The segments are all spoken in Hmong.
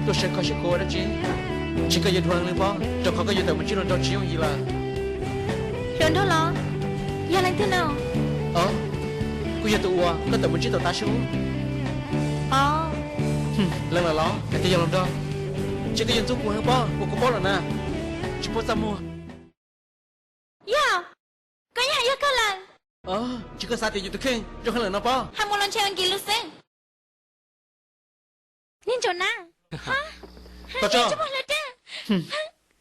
Koj saib koj saib kuv ua dab tsi? Ntshe koj yuav dhuav heev li pob, rau qhov koj yuav tawm mus ntsib hluas nraug tsis yooj yim lawm. Hluas nraug los? Yog leej twg no? Os, kuj yog tus uas koj tawm mus ntsib tom tav su. Os, leej lawm los hais tias yog hluas nraug. Ntshe koj yuav ntxub kuv heev pob, uas kuv paub lawm na. Tsis paub txaj muag. Yog, koj yeej hais yog koj lawm. Ntshe koj xav tias yus tus kheej zoo heev lawm no pob. Hais mus los ntshe Askiv lus xwb. Niag ntsaum na. Koj tso.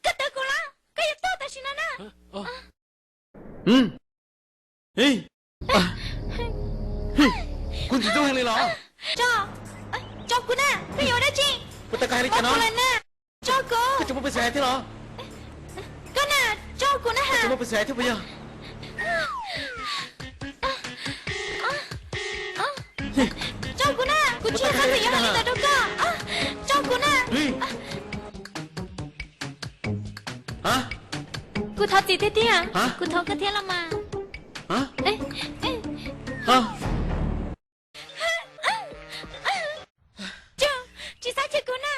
Koj tawv kuv los? Koj yuav tuag tam sim no na. Kuv ntxim ntxub heev li los? Tso, tso kuv na, koj yuav ua dab tsi? Puas tau koj hais li cas no? Tso kuv. Koj tseem muaj peev xwm hais thiab los? Koj na, tso kuv na. Koj tseem muaj peev xwm hais thiab puas yog? Tso kuv na, kuv tsis yog xav yuav hais li ntawd rau koj. Tso kuv na. Kuv thov txim tiag tiag, kuv thov koj thiab los mas. Tsis xav cem kuv na.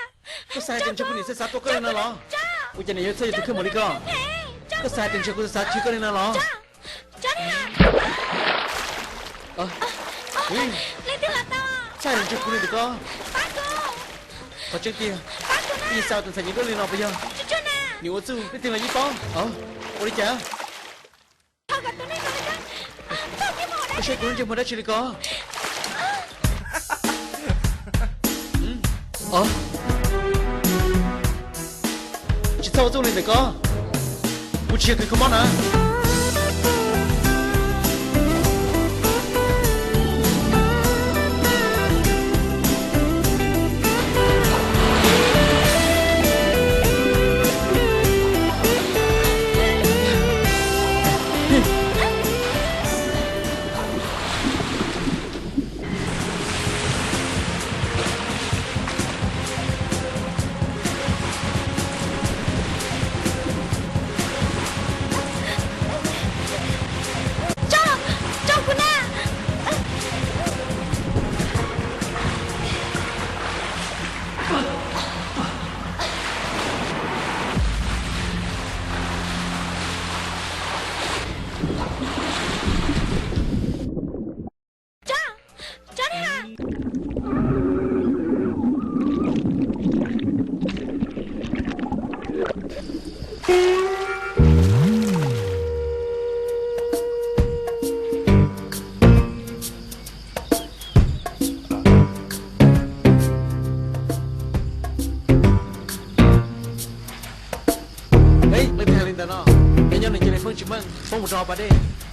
Koj xav hais tias ntshe kuv niam txhaj xav tua koj li no los? Ua cas niam yuav txhawj yus tus kheej npaum li ko? Koj xav hais tias ntshe kuv xav chwv koj li no los? Leej twg los tau? Txhaj hais tias ntshe kuv li ntawm ko. Qhov tseeb tiag, koj yeej xav ua tus ntxhais nyiam duab li no puas yog? Niam ua txuj leej twg los yeej paub. Ua li cas? Koj saib kuv lub ntsej muag dab tsi li ko? Tsis txhob ua txuj li ntawm ko. Kuv tsis yog kws kho mob na. Tso, tso kuv na. Tso, tso na. Leej twg hais li ntawd no? Nyob nyob nws cia li feeb tsis meej, poob mus rau hauv pas dej,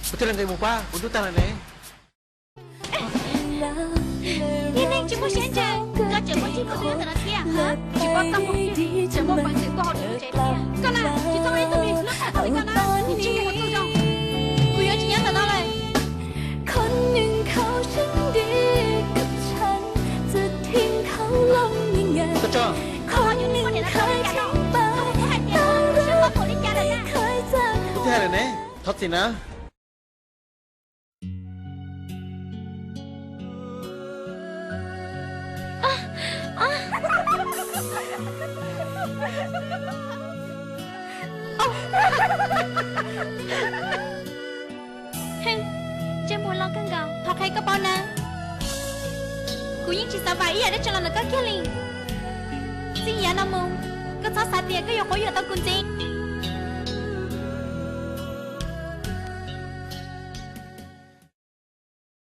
kuv thiaj li nqis mus pab kuv ntub tag lawm ne. Niag neeg tsis muaj siab ntsws, koj tseem muaj ntsej muag tuaj nyob ntawm no thiab. Tsis paub txaj muag kiag li, tseem muaj peev xwm tuaj hauv kuv tsev thiab. Koj na, tsis txhob ua ib tug me hlub txaij tau li koj na, niag ntsej muag ua txuj zoo. Kuv yuav tsis nyob ntawm no lawm. Koj tso, koj ho yuav niag poj niam no tau li cas no? Koj puas paub hais tias koj siab npaum li cas lawm na? Kuv twb hais lawm ne, thov txim na. Ntsej muag loj kawg nkaus, thov qhia koj paub na, kuv yeej tsis xav vam ib yam dab tsi los ntawm koj kiag li. Txij yav no mus, koj txhob xav tias koj yuav quab yuam tau kuv ntxiv.